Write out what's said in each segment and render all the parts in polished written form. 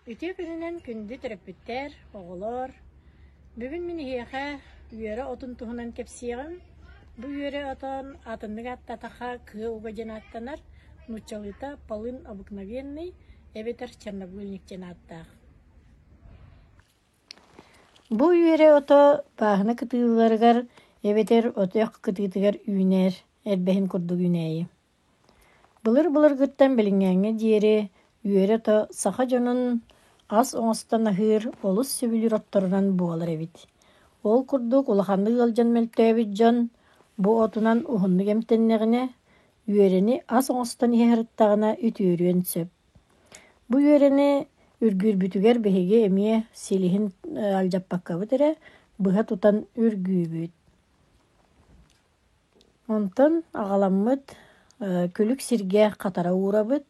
Үтүө күнүнэн күндү төрөппүттэр, оҕолор! Бүгүн мин эһиэхэ үөрэ отун туһунан кэпсиэҕим. Бу үөрэ отон атыннык ааттаатахха кыа уга диэн ааттанар, нууччалыыта полын обыкновенный эбэтэр черногульник диэн ааттаах. Бу үөрэ ото бааһына кытыыларыгар эбэтэр отох кытыытыгар үүнэр, эрбэһин курдук үүнээйи. Былыр-былыргыттан билиҥҥээҥҥэ диэри үөрэ ото саха дьонун ас оҥостон аһыыр олус сөбүлүүр отторунан буолар эбит. Ол курдук улаханнык ыалдьан мөлтөөбүт дьон бу отунан уһуннук эмтэннэҕинэ, үөрэни ас оҥостон иһэ сырыттаҕына үтүөрүөн сөп. Бу үөрэни үргүүрбүтүгэр биһиги эмиэ силиһин алдьаппаккабыт эрэ быһа тутан үргүүбүт. Онтон аҕаламмыт күлүк сиргэ хатара уурабыт.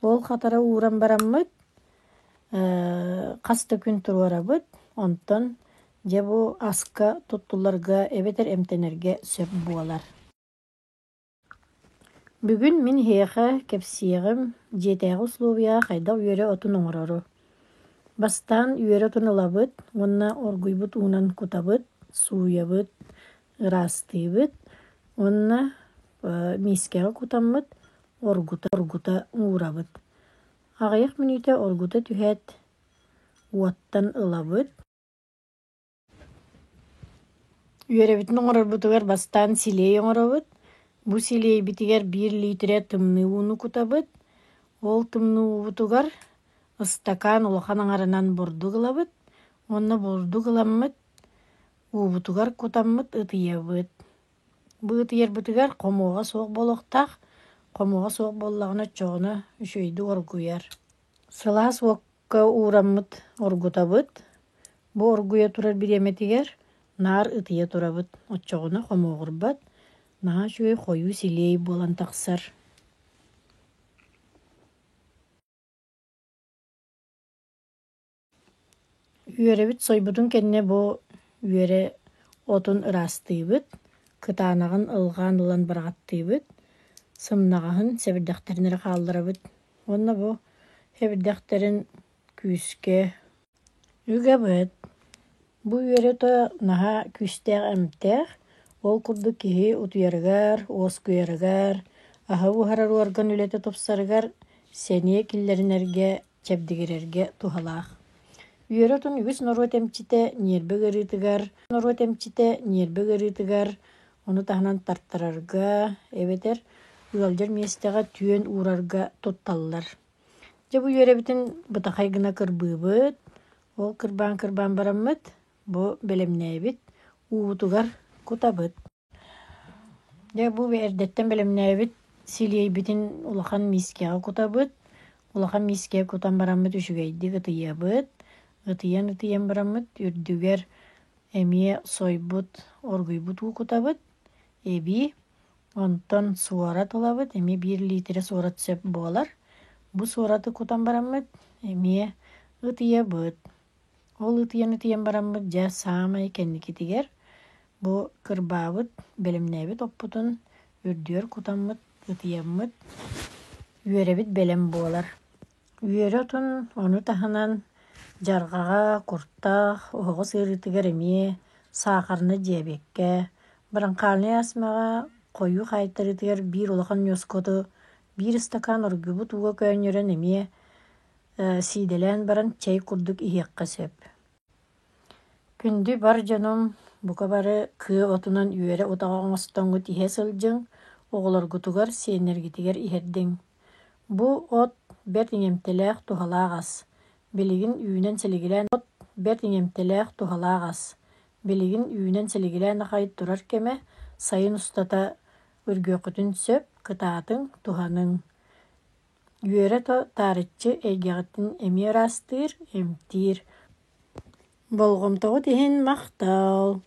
Ол хатара ууран бараммыт хас да күн туруорабыт. Онтон дьэ бу аска туттулларга эбэтэр эмтэнэргэ сөп буолар. Бүгүн мин эһиэхэ кэпсиэҕим дьиэтээҕи условияҕа хайдах үөрэ отун оҥорору. Бастаан үөрэ отун ылабыт уонна оргуйбут уунан кутабыт, сууйабыт, ыраастыыбыт уонна миискэҕэ кутаммыт оргута-оргута уурабыт. Аҕыйах мүнүүтэ оргута түһээт уоттан ылабыт. Үөрэбитин оҥорорбутугар бастаан силиэй оҥоробут. Бу силиэйбитигэр биир лиитирэ тымныы ууну кутабыт. Ол тымныы уубутугар ыстакаан улахан аҥарынан бурдук ылабыт уонна бурдук ыламмыт уубутугар кутаммыт ытыйабыт. Бу ытыйарбытыгар хомуоҕа суох буолуохтаах, хомуоҕа суох буоллаҕына оччоҕуна үчүгэйдик оргуйар. Сылаас уокка уураммыт оргутабыт. Бу оргуйа турар бириэмэтигэр наар ытыйа турабыт, оччоҕуна хомуоҕурбат, наһаа үчүгэй хойуу силиэй буолан тахсар. Үөрэбит сойбутун кэннэ бу үөрэ отун ыраастыыбыт, кытаанаҕын ылҕаан ылан быраҕаттыыбыт, сымнаҕаһын сэбирдэхтэрин эрэ хаалларабыт уонна бу сэбирдэхтэрин күүскэ үгэбит. Бу үөрэтэ наһаа күүстээх эмтээх, ол курдук киһи утуйарыгар, уоскуйарыгар, аһы буһарар уорган үлэтэ тупсарыгар, сэниэ киллэринэргэ, чэбдигирэргэ туһалаах. Үөрэ отун үгүс норуот эмчитэ ньиэрбэ ыарыытыгар, норуот эмчитэ ньиэрбэ ыарыытыгар, ону таһынан тартарарга эбэтэр ыалдьар миэстэҕэ түөн уурарга тутталлар. Дьэ бу үөрэбитин бытахай гына кырбыыбыт, ол кырбаан-кырбаан бараммыт, бу бэлэмнээбит уубутугар кутабыт. Дьэ бу эрдэттэн бэлэмнээбит силиэйбитин улахан миискэҕэ кутабыт, улахан миискэҕэ кутан бараммыт үчүгэйдик ытыйабыт, ытыйан-ытыйан бараммыт үрдүгэр эмиэ сойбут, оргуйбут уу кутабыт, эбии онтон суорат ылабыт, эмиэ биир лиитирэ суорат сөп буолар. Бу суораты кутан бараммыт эмиэ ытыйабыт. Ол ытыйан-ытыйан бараммыт дьэ саамай кэнникитигэр бу кырбаабыт, бэлэмнээбит оппутун үрдүгэр кутаммыт, ытыйаммыт, үөрэбит бэлэм буолар. Үөрэ отун ону таһынан дьарҕаҕа, куртах, оһоҕос ыарыытыгар эмиэ саахарнай диабекка, бронхальнай астмаҕа, хойуу хаайтарыытыгар биир улахан ньуоскоту биир ыстакаан оргуйбут ууга көөнньөрөн эмиэ сиидэлээн баран чэй курдук иһиэххэ сөп. Күндү бар дьонум, бука бары кыа отунан үөрэ утаҕа оҥостоҥҥут иһэ сылдьыҥ, оҕолоргутугар, сиэннэргитигэр иһэрдиҥ. Бу от бэрт иҥэмтэлээх туһалаах ас. Билигин үүнэн силигилээн от бэрт иҥэмтэлээх туһалаах ас. Билигин үүнэн силигилээн аҕай турар кэмэ, сайын устата үргүөххүтүн сөп, кытаатыҥ, туһаныҥ. Үөрэ таарыччы эйгэҕитин эмиэ ыраастыыр, эмтиир. Болҕомтоҕут иһин махтал!